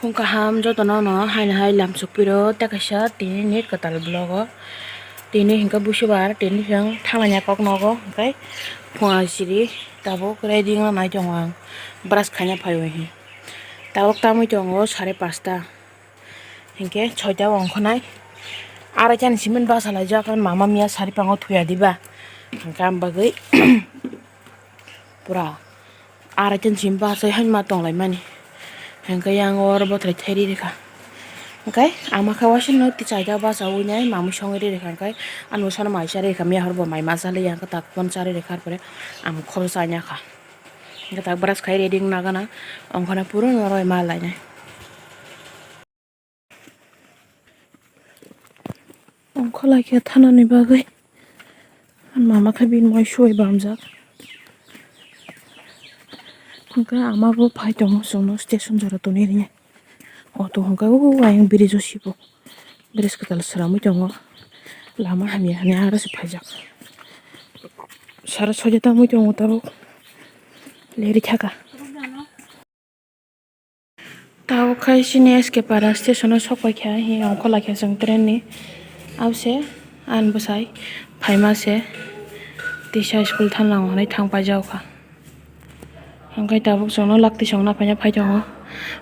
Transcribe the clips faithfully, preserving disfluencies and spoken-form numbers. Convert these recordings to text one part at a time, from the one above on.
Phung kaham jotono no haino hai lamsok piro tei kaisa tini ni kwtal vlog o. Tini hinkhe busubar tini chwng thanglaiya kok nogo hinkhe phunga siri tabuk ready wngna nai tongo ang brush khaina phaiwi hi. Tabuk tamwi tongo sare pasta hinkhe soita o ongkhonai. Arai chani simi basa laijak mama miya sari pango thuya diba hinkhe ang bagwi. Pura arai ten sim bachai hai ma tonglaimani. Hingke yang oro bothrai theri rikha. Hingke ama khe waisano tichai da bachawi nai mamui songwi ri rikha. Hingke ano sano mai charwi rikha, miya hor bo mai ma chali yang tak phone charwi rikha, ar pore ang khorsa anya kha. Hingke tak brush khai ready wngna gana ongkhorna puro noroi ma lainai. Ongkholai khe thanani bagwi mama khe bini moi soi bamjak. Hwnkhe ama bo phai tongo chwngno station jora tonwi rinai. Auto hwnkhe o ayang bridge o sibo. Bridge kwtal sramwi tongo. Lama hamya hwnwi aro se phaijak. Sara soide tangwi tongo tabuk. Leri thaka. Tabuk khai chini S K Para station o sok paikha, hi ongkholai kha chwng train ni. Abse ani bwsai phaima se tisa school thanang hwnwi thang paijak kha. Hwnkhe tabuk chwngno lakti songna phaina phai tongo.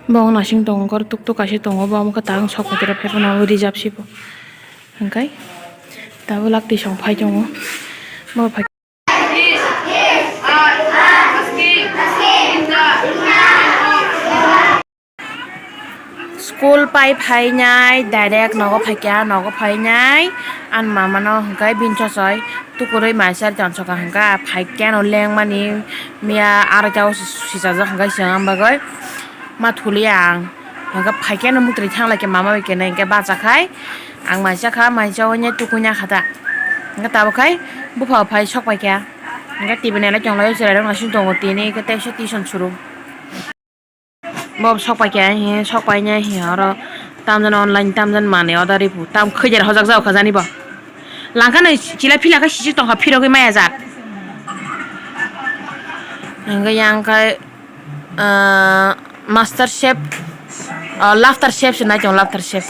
Bo wng nasing tongo, ghor tuk tuk kaisa tongo, bo wngkha tabuk sok paikha phai phano reserve se bo. Hwnkhe tabuk lakti song phai tongo. Bo phai School pai phainai direct nogo phaikha, nogo phainai ani mama no hwnkhe bini chosoi tukurui mai chari tonsokha hwnkhe phaikhe ano lengmani miya aroita o sijajak hwnkhe chwng ang bagwi ma thuliya ang hwnkhe phaikhe ano muktwi thanglai khe mama bai khe hwnkhe bachakhai. Ang mai chakha, mai chawi nai tukuina kha ta. Hwnkhe tabuk khai bupha phai sok paikha. Hwnkhe T V nailai tonglai chwrairok naising tongo tini hwnkhe teisa tuition suru. Bo sok paikha, hi sok painai hi oro tamjani online tamjani manwi order ripu tam khaijar hojak jao kha jani bo. Langkha nai chila phila khe sisik tongkha phirogwi maya jak. Hwnkhe yang khai. Ah, Master Chef, ah, Laughter Chef se nai tongo, Laughter Chef.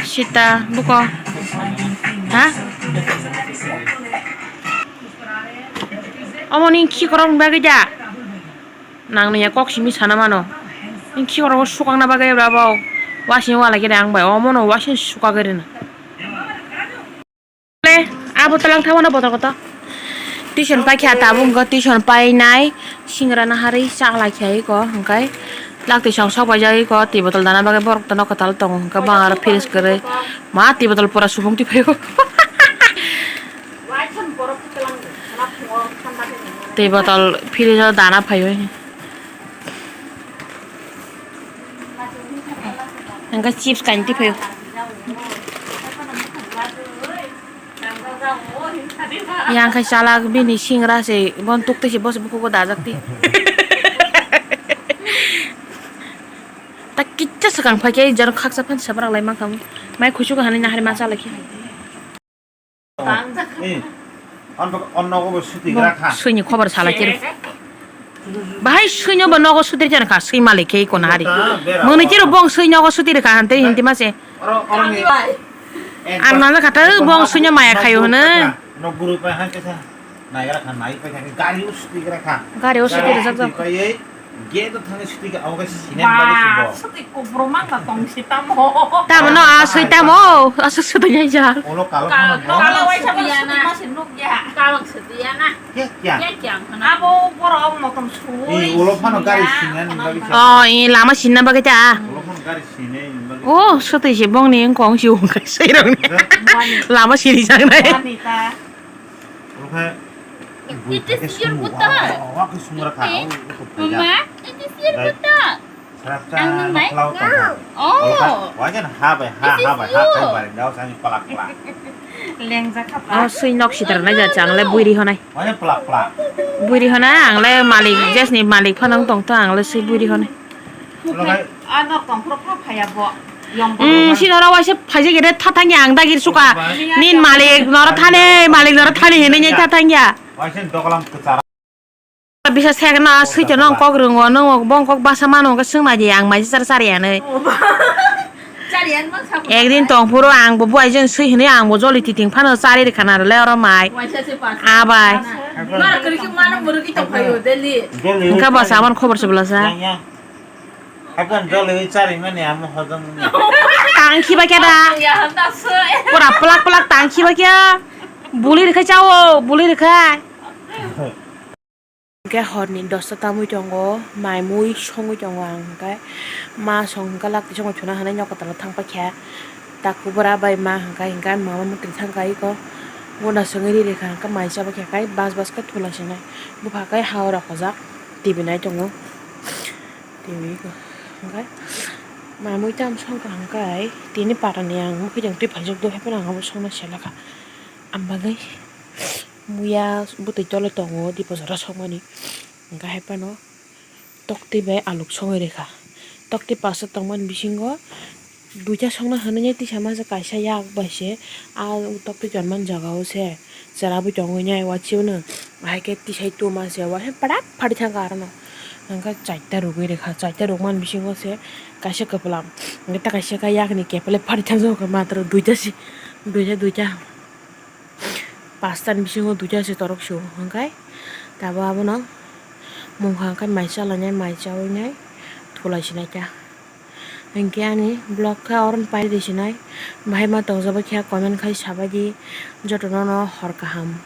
Sita, buko. Ha? Omo ni khikorok ni bagwi da. Nang ni ya kok simi sana mano. Ni khikorok sukang na bagwi bra bo. Wasing wala gede ang bai. Omo no wasing suka gede na. Le, abo talang thangmano botol kotor. Tuition paikha tabuk wngkha, tuition painai singra naharwi cha lai kha iko, hwnkhe lakti song sok paijak iko, twi botol dana bagwi borok tono kwtal tongo, hwnkhe bang aro fridge kwrwi ma twi botol pura subung twi phaio. Twi botol fridge o dana phaio. Hwnkhe chips kainwi twi phaio. Yang khai chalak bini singra se bon tuk twi se bos bukugo dajak ti. Ta kicha swkang phai khe jar khaksa phan sabrak lai mankha. Mai khuisu ga hanai nahari ma chalai khe. Eh, on, on nogo bo suti gra kha. Suini khobor sala khe. Bahai suino bo nogo suti gra kha, sui malik khe kono hari. Mwnwi khe bong sui nogo suti gra kha hante hindi ma se. Oro, oro ni. Ang nang kha ta bong suino maya khayo hwno. Nok guru pa han kesa. Naigra kha, nai pa kha, gari o suti gra kha. Gari o suti rijak jak. Gate o thangwi suti ka, abo khe sini bagwi si bo. Suti kubro mang na tong si tamo. Tamo no, a sui tamo, a sui suti jai ja. Olo kalo kalo phano bo. Kalo waisa suti ma si nuk ya. Kalo suti ya na. Kya, kya? Kya, kya ang khana. Abo borok motom su. I, olo phano gari sini bagwi si. Oh, i lama sinna bagwi ta. Olo phano gari sini bagwi. Oh, suti si bong ni kong si ung kai sai rong. Lama sini jang nai. Wanita. Oke. It is your buta. Mama, it is your buta. Ang nang nai? Oh. Wajan ha bai ha ha bai ha kai bai dau sani palak palak. Lengjak kha. Oh, sui nok sitra nai ja chang le buiri honai. Wajan palak palak. Buiri honai ang le malik jesni malik phanang tong to ang le sui buiri honai. Ano tongphuru pha phaya bo. Yong bo. Hmm, sinora waisa phaisa gede thathangya ang dagir suka. Nin malik nora thani, malik nora thani hini ni thathangya. Waisa dogolam kechara. Bisa sek na swi to nong kok rwngo, nong bong kok basa mano, hwnkhe swng nai di, ang mai char char ya nai. Ekdin tong phuru ang bo buai jeng swi hwnwi ang bo joli titing phano chari rikha na le oro mai. Abai. Hwnkhe bo sa aboni khobor se bwla sa. Hapan joli chari mani amo hojom ni. Tang khiba khe da. Pura plak plak tang khiba khe. Buli rikha chao, buli rikha. Hwnkhe horni dosta tamwi tongo, mai mui songwi tongo ang, hwnkhe ma song hwnkhe lak tisongo chuna hinwi nok kwtal thang paikha, takhuk bwra bai ma hwnkhe, hwnkhe mama mwtwi thangkha iko guna songwi ri rikha, hwnkhe mai chabakhe kai bas bas khe thula sinai, bupha kai ha o rok hojak T V nai tongo, T V hwnkhe mai mui tamo songkha hwnkhe tini patani ang mwkhwtwng twi phaijak do, haiphano ang abo songna selakha, ang bagwi. Muya bwtwi tole tongo, dipo jora sokmani. Hwnkhe hai phano toktwi bai aluk songwi rwkha. Toktwi pasta tongmani bisingo duita songna hwnwi tisa masa kaisa yak bai se, a toktwi tonmani jaga o se chwla bwi tongwi nai, wansukno hai khe tisai tuma se, wansuk parak phari thangkha aro no. Hwnkhe chaita rwgwi rwkha, chaita rwkmani bisingo se kaisa kwpla, hwnkhe ta kaisa khe yakni keple phari thangjago, matro duita se, duita, duita. Pasta ni bisingo duita se torok su hwnkhe tabuk abono mungkha hwnkhe mai chalainai, mai chaui nai thulai sinai kha. Hwnkhe ani vlog khe oro no pai ri sinai, bahai ma tongjak bai khe comment khai sabai di, jotono no hor kaham.